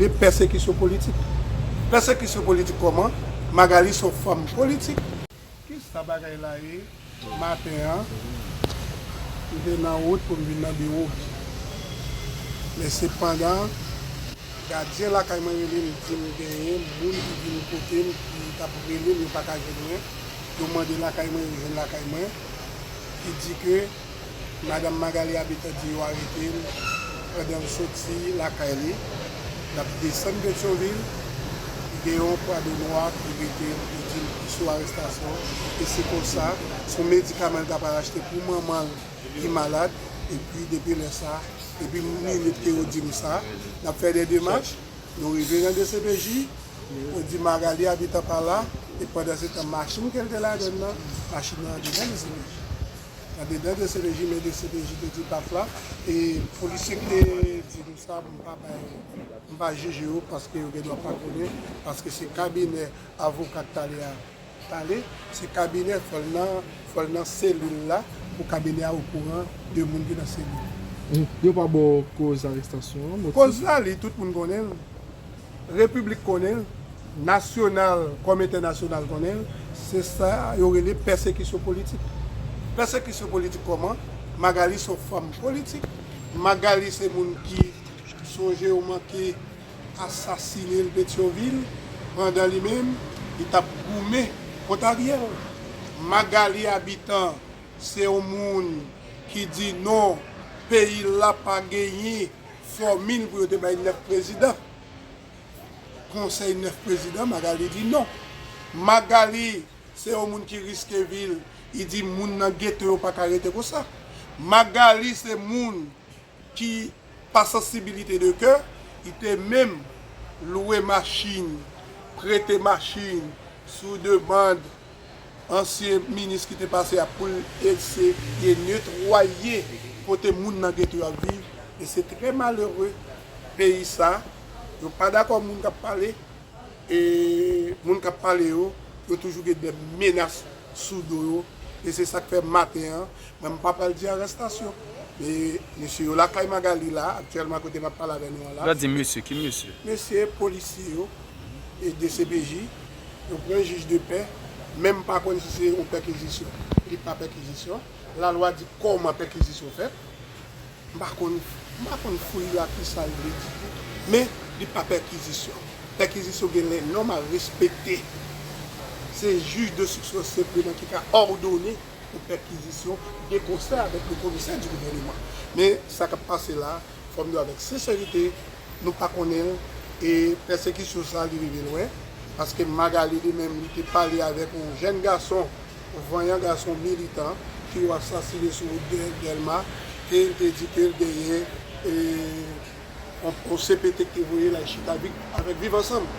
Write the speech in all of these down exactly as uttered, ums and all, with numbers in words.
E pèsekisyon politik. Pèsekisyon politik kòman? Magalie se yon fanm politik. Kisa bagay la ye? Maten an, m te nan wout pou m vin nan biwo. Men sepandan, gadyen lakay mwen rele m, di m genyen moun ki vin kote m, ki t ap rele m, yo pa ka jwenn mwen. Yo mande lakay mwen, yo jwenn lakay mwen. Ki di ke Madanm Magalie Habitant di yo arete l pandan l soti lakay li. L ap desann Petyonvil, li gen yon pwa de nwa ki rete l, li di l li sou arestasyon. E se konsa, se yon medikaman l ta pral achte pou manman l ki malad. Epi depi lè sa, depi minit ke yo di m sa, n ap fè de demach, nou rive nan D C P J, yo di Magalie Habitant pa la, e pandan se tan machin ke l te ladann nan, machin nan andedan D C P J. Andedan D C P J, men D C P J te di pa fla. E polisye ki te di nou sa, m pa bay, m pa jije yo paske yo gen dwa pa konnen, paske se kabinè avoka k t ale a t ale, se kabinè fò l nan, fò l nan selil la pou kabinè a okouran de moun ki nan selil. Mm. Yo pa ba w koz arestasyon an, motif? Koz la, li, tout moun konnen l. Repiblik konnen l, nasyonal kòm entènasyonal konnen l, se sa yo rele pèsekisyon politik. Pèsekisyon politik kòman? Magalie se yon fanm politik. Magalie se moun ki sonje yo manke asasine l Petyonvil, pandan li menm, li t ap goumen kont Ariel. Magalie Habitant se yon moun ki di non, peyi l la pa genyen fòmil pou yo te bay nèf prezidan. Konsèy nèf prezidan, Magalie di non. Magalie se yon moun ki riske vi l, li di moun nan geto yo pa ka rete konsa. Magalie se moun ki, pa sansibilite de kè, li te menm lwe machin, prete machin sou demann ansyen minis ki te pase a pou l eseye netwaye kote moun nan geto yo ap viv. E se trè malere, peyi sa, yo pa dakò moun k ap pale, e moun k ap pale yo, yo toujou gen de menas sou do yo. E se sa k fè maten an, mwen m pa pral di arestasyon. E mesye yo lakay Magalie la, aktyèlman kote m ap pale avè nou an la. Ou pa di mesye, ki mesye? Mesye polisye yo, e D C P J, yo pran jij de pè, men m pa konn si se yon pèkizisyon. Li pa pèkizisyon. Lalwa di kòman pèkizisyon fèt. M pa konn, m pa konn fwi a kisa l vle di tou, men li pa pèkizisyon. Pèkizisyon gen lè nòm a respekte. Se jij de enstriksyon senpleman ki ka òdone pou pèkizisyon de konsè avèk le komisè di gouvèneman. Men sa k ap pase la, fò m di w avèk senserite, nou pa konnen l, e pèsekisyon sa li rive lwen, paske Magalie li menm li te pale avèk yon jèn gason, yon vanyan gason militan ki yo asasine sou wout Dè-, Dèlma, e l te di ke l genyen, e, yon, yon C P T ki te voye l al chita avèk, avèk Viv Ansanm.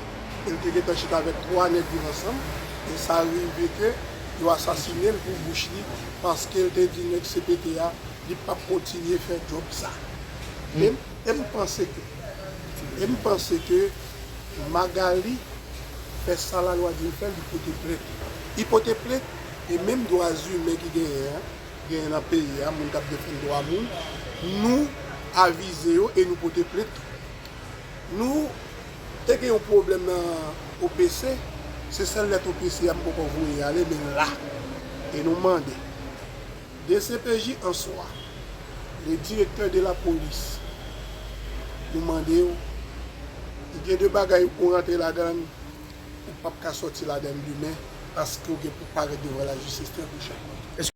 E l te gentan chita avèk twa nèg Viv Ansanm, e sa rive ke yo asasine l pou bouch li, paske l te di nèg C P T a, li p ap kontinye fè djòb sa. E, e m panse ke, e m panse ke Magalie fè sa lalwa di l fè, li pote plent. Li pote plent, e menm dwa imen ki genyen an, genyen nan peyi a, moun k ap defann dwa moun, nou avize yo e nou pote plent tou. Nou te gen yon pwoblèm nan O P C, se sèl lèt O P C a m poko voye ale, men l la. E nou mande D C P J an swa, le directeur de la police, nou mande w, gen de bagay ou rantre ladan l, ou p ap ka sòti ladan l demen, paske w gen pou parèt devan lajistis trè pwochènman.